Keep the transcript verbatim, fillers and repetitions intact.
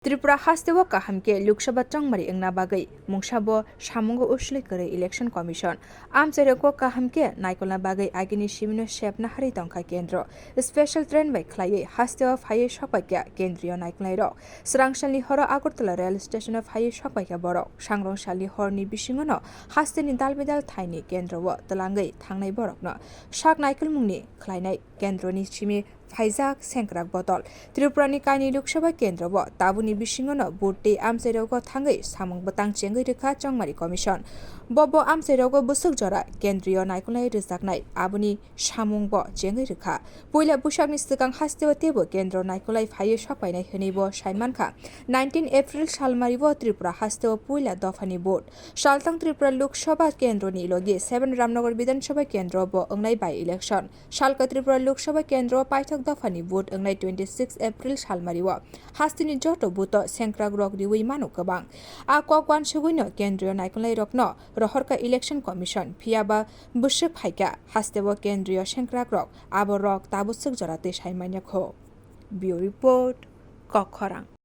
Tripura hasteo kaham khe Lok Sabha chongmari wngna bagwi mungsa bo samungo usli kwrwi Election Commission. Amchairogo kaham khe naikolna bagwi agini simino sepna harwi tongkha kendro. Special train bai khlaiwi hasteo phaiwi sokpaikha kendriyo naikolnairok. Swrangsalni horo Agartala rail stationo phaiwi sokpaikha borok. Sangrongsalni horni bisingono hasteni dalbidal thaini kendro o twlangwi thangnai borokno sak naikolmungni khlainai kendroni simi phaijak sengkrak botol. Tripurani kaini Lok Sabha kendro o tabukni bisingono vote tei amchairogo thangwi samung bwtang chengwi rwkha Chongmari Commission. Bobo amchairogo bwswk jora kendriyo naikolnai rwjaknai, aboni samung bo chengwi rwkha. Puila bwsakni swkang hasteo teibo kendro naikolai phaiwi sokpainai hwnwi bo saimankha. Nineteen April salmario Tripura hasteo puila dophani vote. Saltang Tripura Lok Sabha kendroni logi seven Ramnagar Bidhan Sabha kendro bo wngnai by election. Salka Tripura Lok Sabha kendro paithak dophani vote wngnai twenty six April salmario. Hasteni joto booth-o sengkrakrok riwi mano kwbang. A kok uansugwino kendriyo naikolnairokno rohorkha Election Commission, phiyaba bwswk phaikha hasteo kendriyo sengkrakrok, aborok tabuk swk jora twi saimanya kho. Bureau Report, Kokkhorang.